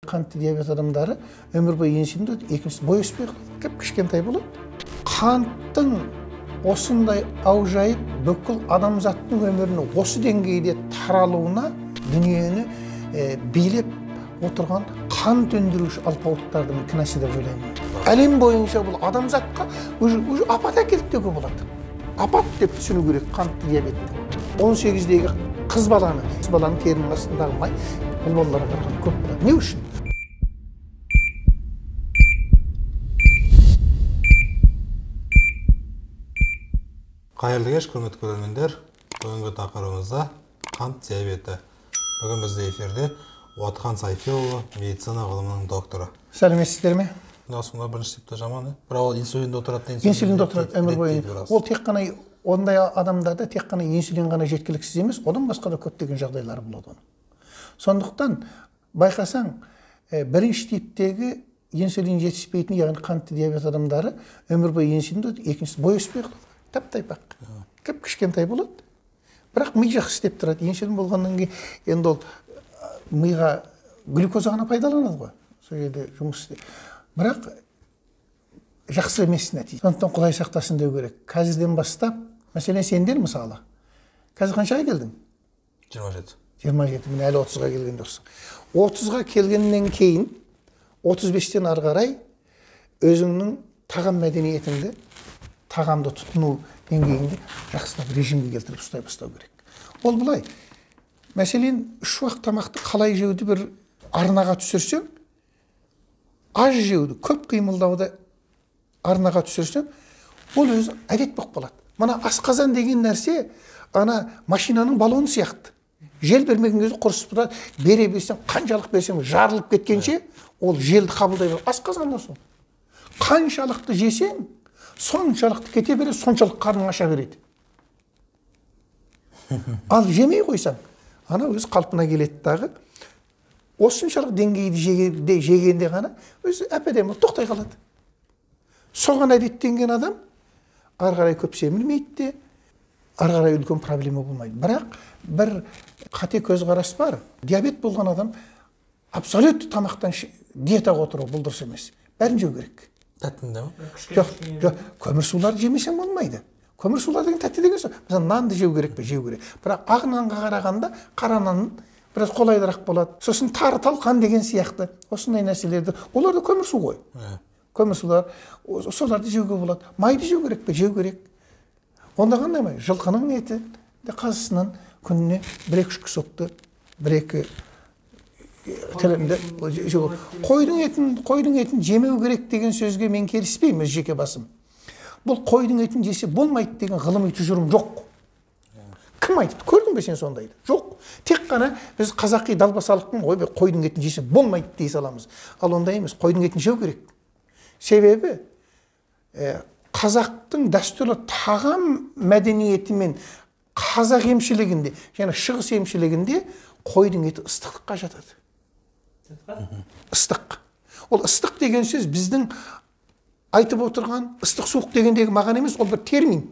Қантты диабет адамдары өмір бойы инсулинде, екіншісі бой өспей қалады, кіп-кішкентай болады. Қанттың осындай аужайып бүкіл адамзаттың өмірінің осы деңгейде таралуына дүниені билеп отырған қант өндіруші алпауыттардың кінәсі деп ойлаймын. Әлем бойынша бұл адамзатқа уже апат әкелді деуге болады. Апат деп түсіну керек қантты диабетті. 18-дегі қыз баланы, қыз баланың терінің астындағы май бұл балаларға қарағанда көп болады. Не үшін? Қайырлы кеш, құрметті көрермендер. Бүгінгі тақырыбымызда қант диабеті. Бүгін бізде эфирде Уатхан Сайфиұлы, медицина ғылымының докторы. Сәлеметсіздер ме? Сонда бірінші типті жаман, бірақ ол инсулинде отырады. Инсулинде отырады өмір бойы. Ол тек қана ондай адамдарда тек қана инсулин ғана жеткіліксіз емес, одан басқа да көптеген жағдайлары болады оның. Сондықтан байқасаң, бірінші типтегі инсулин жетіспейтін, яғни қантты диабет адамдары өмір бойы инсулинде, екіншісі бой өспей қалады. Тап-тайпақ, кіп-кішкентай болады. Бірақ ми жақсы істеп тұрады. Инсулин болғаннан кейін енді ол миға глюкоза ғана пайдаланады ғой. Сол жерде жұмыс істейді. Бірақ жақсы емес нәтиже. Сондықтан Құдай сақтасын деу керек. Қазірден бастап, мәселен сендер мысалы. Қазір қаншаға келдің? 27. 27, міне әлі 30-ға келген жоқсың. 30-ға келгеннен кейін 35-тен ары қарай өзіңнің тағам мәдениетіңді, тағамды тұтыну деңгейіңді жақсылап режимге келтіріп ұстай бастау керек. Ол былай. Мәселен, үш уақыт тамақты қалай жеуді бір арнаға түсірсең, аз жеуді, көп қимылдауды арнаға түсірсең, ол өзі әдет болып қалады. Мына асқазан деген нәрсе ана машинаның баллоны сияқты. Жел бермеген кезде құрысып тұрады, бере берсең, қаншалық берсең жарылып кеткенше, ол желді қабылдай береді. Асқазан да сол. Қаншалықты жесең, соншалықты кете береді, соншалық қарның аша береді. Ал жемей қойсаң, ана өз қалпына келеді дағы, осыншалық деңгейді жегенде ғана өзі әп-әдемі тоқтай қалады. Соған әдеттенген адам ары қарай көп семірмейді де, ары қарай үлкен проблема болмайды. Бірақ бір қате көзқарас бар. Диабет болған адам абсолютті тамақтан диетаға отыру бұл дұрыс емес. Бәрін жеу керек. Тәттінде ме? Жоқ, жоқ, көмірсуларды жемесең болмайды. Көмірсулар деген тәтті деген сөз. Мысалы, нанды жеу керек пе? Жеу керек. Бірақ ақ нанға қарағанда қара нан біраз қолайлырақ болады. Сосын тары талқан деген сияқты осындай нәрселерді, олар да көмірсу ғой. Көмірсулар, соларды жеуге болады. Майды жеу керек пе? Жеу керек. Онда қандай май? Жылқының еті, қазысынан күніне бір-екі кусокты, бір-екі тілімді жеу. Қойдың етін жемеу керек деген сөзге мен келіспеймін өз жеке басым. Бұл қойдың етін жесе болмайды деген ғылыми тұжырым жоқ. Кім айтыпты? Көрдің бе сен сондайды? Жоқ. Тек қана біз қазақи далбасалықпен ой, қойдың етін жесе болмайды дей саламыз. Ал ондай емес, қойдың етін жеу керек. Себебі қазақтың дәстүрлі тағам мәдениеті мен қазақ емшілігінде, және шығыс емшілігінде қойдың еті ыстықтыққа жатады. Ыстық. Ол ыстық деген сөз біздің айтып отырған ыстық суық дегендегі маған емес, ол бір термин.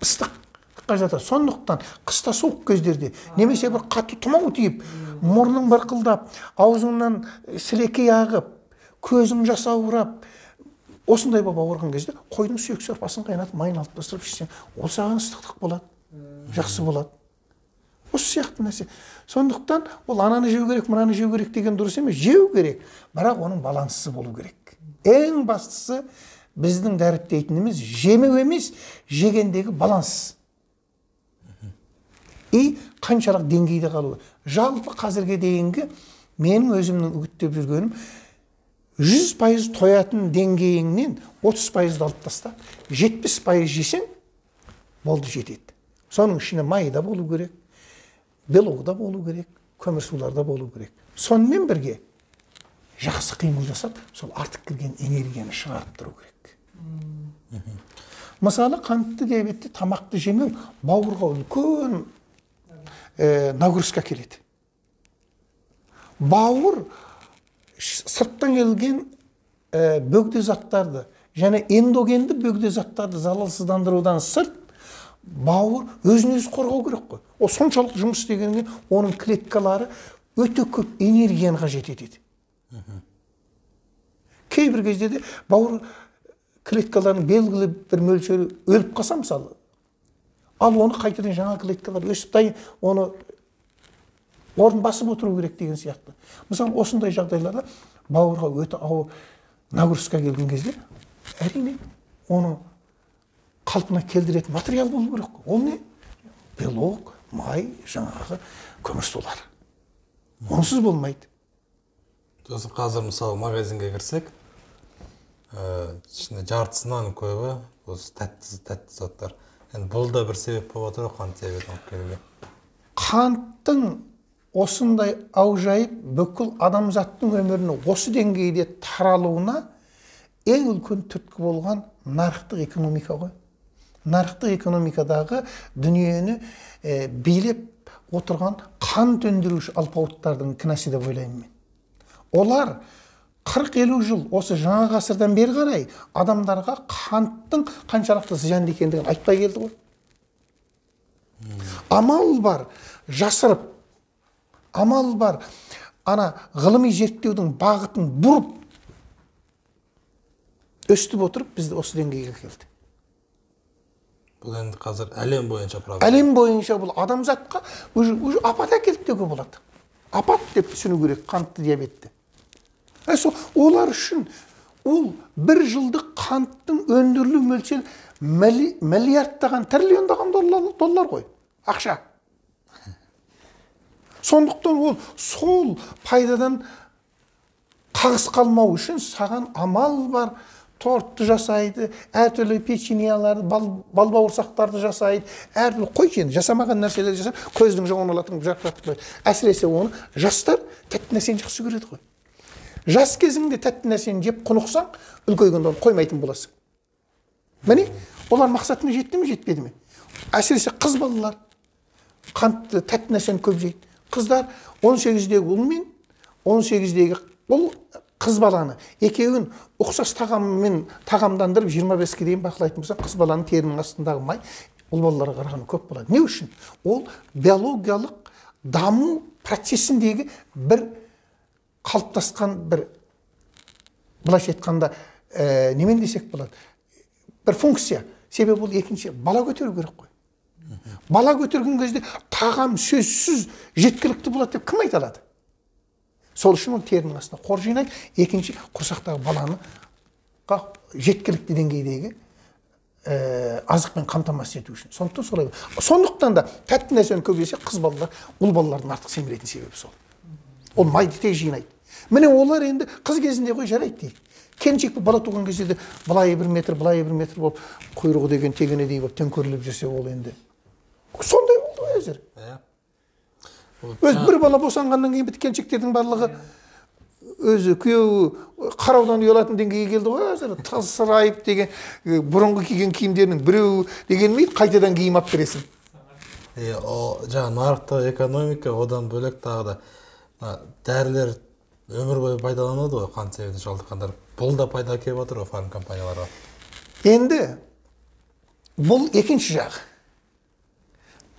Ыстыққа жатады. Сондықтан қыста суық кездерде немесе бір қатты тұмау тиіп, мұрның бырқылдап, аузыңнан сілекей ағып, көзің жасаурап, осындай болып ауырған кезде қойдың сүйек сорпасын қайнатып, майын алып тастап ішсең, ол саған ыстықтық болады, жақсы болады. Осы сияқты нәрсе. Сондықтан ол ананы жеу керек, мынаны жеу керек деген дұрыс емес, жеу керек, бірақ оның балансысы болу керек. Ең бастысы біздің дәріптейтініміз жемеу емес, жегендегі баланс. И қаншалық деңгейде қалуы. Жалпы қазірге дейінгі менің өзімнің үгіттеп жүргенім 100% тоятын деңгейіңнен 30%-ды алып таста, 70% жесең, болды, жетеді. Соның ішінде май да болу керек, белок да болу керек, көмірсулар да болу керек. Сонымен бірге жақсы қимыл жасап, сол артық кірген энергияны шығарып тұру керек. Мысалы, қантты диабетте тамақты жемеу бауырға үлкен нагрузка келеді. Бауыр сырттан келген бөгде заттарды және эндогенді бөгде заттарды залалсыздандырудан сырт бауыр өзін өзі қорғау керек қой. Ол соншалық жұмыс істегеннен оның клеткалары Өте көп энергияны қажет етеді. Кейбір кезде де бауыр клеткаларының белгілі бір мөлшері өліп қалса мысалы, ал оны қайтадан жаңа клеткалар өсіп дайын, оны орын басып отыру керек деген сияқты. Мысалы, осындай жағдайларда бауырға өте ауыр нагрузка келген кезде, әрине, оны қалпына келтіретін материал болу керек. Ол не? Белок, май, жаңағы көмірсулар. Онсыз болмайды. Сосын қазір мысалы магазинге кірсек, ішінде жартысынан көбі осы тәтті заттар. Енді бұл да бір себеп болып отыр ғой қант диабетін алып келуге. Қанттың осындай аужайып бүкіл адамзаттың өміріне осы деңгейде таралуына ең үлкен түрткі болған нарықтық экономика ғой. Нарықтық экономикадағы дүниені билеп отырған қант өндіруші алпауыттардың кінәсі деп ойлаймын мен. Олар 40-50 жыл осы жаңа ғасырдан бері қарай адамдарға қанттың қаншалықты зиянды екендігін айтпай келді ғой. Амал бар жасырып, амал бар ана ғылыми зерттеудің бағытын бұрып, өстіп отырып бізді осы деңгейге келді. Бұл енді қазір әлем бойынша проблема. Әлем бойынша бұл адамзатқа уже апат әкелді деуге болады. Апат деп түсіну керек қантты диабетті. Сол олар үшін ол бір жылдық қанттың өндірілу мөлшері миллиардтаған, триллиондаған доллар ғой, ақша. Сондықтан ол сол пайдадан қағыс қалмау үшін саған амал бар, тортты жасайды, әртүрлі печеньеларды, бал бауырсақтарды жасайды, әртүрлі қойшы енді жасамаған нәрселерді жасап, көздің жауын алатын жарқыратып қояды. Әсіресе оны жастар тәтті нәрсені жақсы көреді ғой. Жас кезіңде тәтті нәрсені жеп құнықсаң, үлкейгенде оны қоймайтын боласың. Міне, олар мақсатына жетті ме, жетпеді ме? Әсіресе қыз балалар қантты, тәтті нәрсені көп жейді. Қыздар 18-дегі ұл мен 18-дегі ұл қыз баланы екеуін ұқсас тағаммен тағамдандырып 25-ке дейін бақылайтын болсаң, қыз баланың терінің астындағы май ұл балаларға қарағанда көп болады. Не үшін? Ол биологиялық даму процесіндегі бір қалыптасқан бір, былайша айтқанда, немен десек болады, бір функция. Себебі ол екінші бала көтеру керек қой. Бала көтерген кезде тағам сөзсіз жеткілікті болады деп кім айта алады? Сол үшін ол терінің астына қор жинайды. Екінші, құрсақтағы баланы жеткілікті деңгейдегі азықпен қамтамасыз ету үшін. Сондықтан солай. Сондықтан да тәтті нәрсені көп жесе, қыз балалар ұл балалардан артық семіретін себебі сол. Ол майды тез жинайды. Міне олар енді қыз кезінде ғой жарайды дейді. Келіншек бала туған кезде де былай бір метр, былай бір метр болып, құйрығы деген тегенедей болып төңкеріліп жүрсе, ол енді сондай болды ғой әзір. Өз бір бала босанғаннан кейін бітті келіншектердің барлығы өзі күйеуі қараудан ұялатын деңгейге келді ғой әзір. Тасырайып деген бұрынғы киген киімдерінің біреуі дегенмен қайтадан киім алып бересің. Жаңа нарықтық экономика, одан бөлек тағы да дәрілер өмір бойы пайдаланады ғой қант диабетіне шалдыққандар. Бұл да пайда әкеліп отыр ғой фармкомпанияларға. Енді бұл екінші жағы.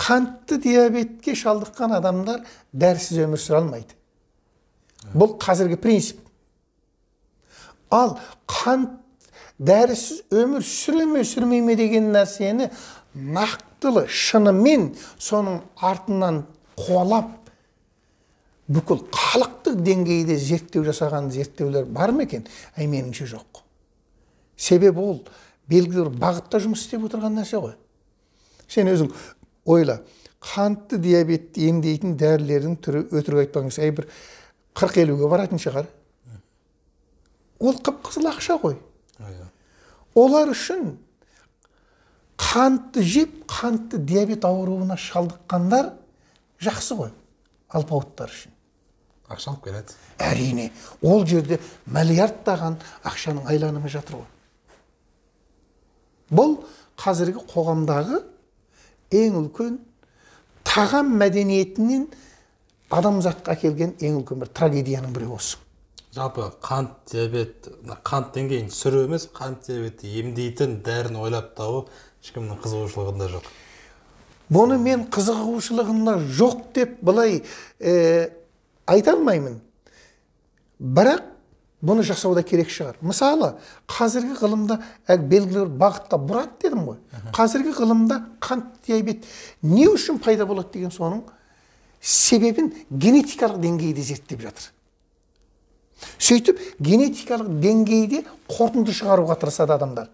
Қантты диабетке шалдыққан адамдар дәрісіз өмір сүре алмайды. Бұл қазіргі принцип. Ал қант дәрісіз өмір сүре ме, сүрмей ме деген нәрсені нақтылы, шынымен соның артынан қуалап, бүкіл халықтық деңгейде зерттеу жасаған зерттеулер бар ма екен? Әй, меніңше жоқ. Себебі ол белгілі бір бағытта жұмыс істеп отырған нәрсе ғой. Сен өзің ойла, қантты диабетті емдейтін дәрілердің түрі өтірік айтпаңыз, әй бір 40-50-ге баратын шығар. Ол қып-қызыл ақша ғой. Олар үшін қантты жеп, қантты диабет ауруына шалдыққандар жақсы ғой, алпауыттар үшін. Ақша алып келеді. Әрине, ол жерде миллиардтаған ақшаның айланымы жатыр ғой. Бұл қазіргі қоғамдағы ең үлкен тағам мәдениетінен адамзатқа әкелген ең үлкен бір трагедияның бірі осы. Жалпы қант диабет, қант деңгейін түсіру емес, қант диабетті емдейтін дәріні ойлап табу ешкімнің қызығушылығында жоқ. Бұны мен қызығушылығында жоқ деп былай Айта алмаймын. Бірақ бұны жасауда керек шығар. Мысалы, қазіргі ғылымда белгілі бір бағытқа бұрады дедім ғой. Қазіргі ғылымда қант диабет не үшін пайда болады деген соның себебін генетикалық деңгейде зерттеп жатыр. Сөйтіп, генетикалық деңгейде қорытынды шығаруға тырысады адамдар.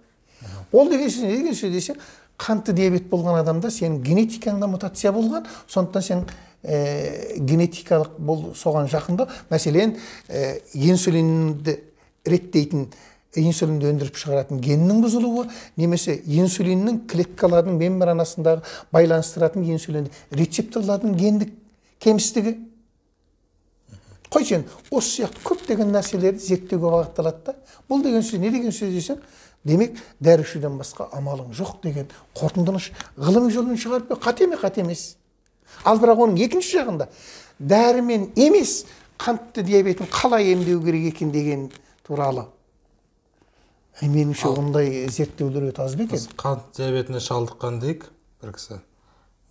Ол деген сөз не деген сөз десе, қантты диабет болған адамда сенің генетикаңда мутация болған, сондықтан сен генетикалық бұл соған жақында, мәселен, инсулинді реттейтін, инсулинді өндіріп шығаратын геннің бұзылуы, немесе инсулиннің клеткалардың мембранасындағы байланыстыратын инсулинді рецепторлардың гендік кемістігі. Қойшы, осы сияқты көптеген нәрселерді зерттеуге бағытталады да. Бұл деген сөз не деген сөз десең, демек, дәрі ішуден басқа амалың жоқ деген қорытындыны ғылыми жолмен шығарып, қате ме, қате емес. Ал бірақ оның екінші жағында дәрімен емес, қантты диабетін қалай емдеу керек екен деген туралы. Меніңше, ондай зерттеулер өте аз ба екен? Қант диабетіне шалдыққан дейік бір кісі.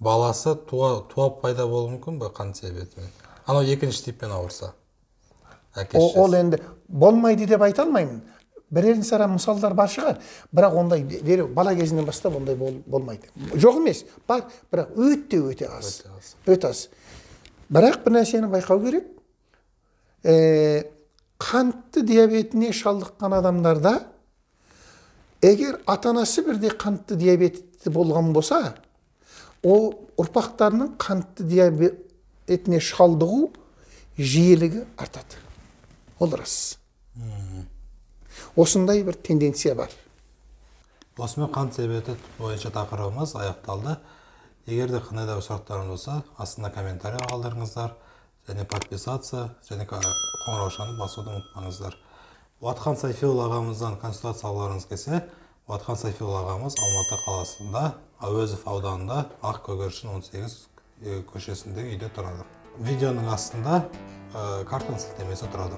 Баласы туа пайда болуы мүмкін бе қант диабетімен? Анау екінші типпен ауырса. Ол енді болмайды деп айта алмаймын. Бірер сара мысалдар бар шығар, бірақ ондай бала кезінен бастап ондай болмайды. Жоқ емес, бар, бірақ өте-өте аз. Өте аз. Бірақ бір нәрсені байқау керек. Қантты диабетіне шалдыққан адамдарда, егер ата-анасы бірдей қантты диабетті болған болса, ол ұрпақтарының қантты диабетіне шалдығу жиілігі артады. Ол рас. Осындай бір тенденция бар. Осымен қант диабеті бойынша тақырыбымыз аяқталды. Егер де қандай да бір сұрақтарыңыз болса, астына комментарий қалдырыңыздар, және подписаться, және қоңыраушаны басуды ұмытпаңыздар. Уатхан Сайфиұлы ағамыздан консультация алғыларыңыз келсе, Уатхан Сайфиұлы ағамыз Алматы қаласында, Әуезов ауданында, Ақ Көгершін 18 көшесіндегі үйде тұрады. Видеоның астында картаның сілтемесі тұрады.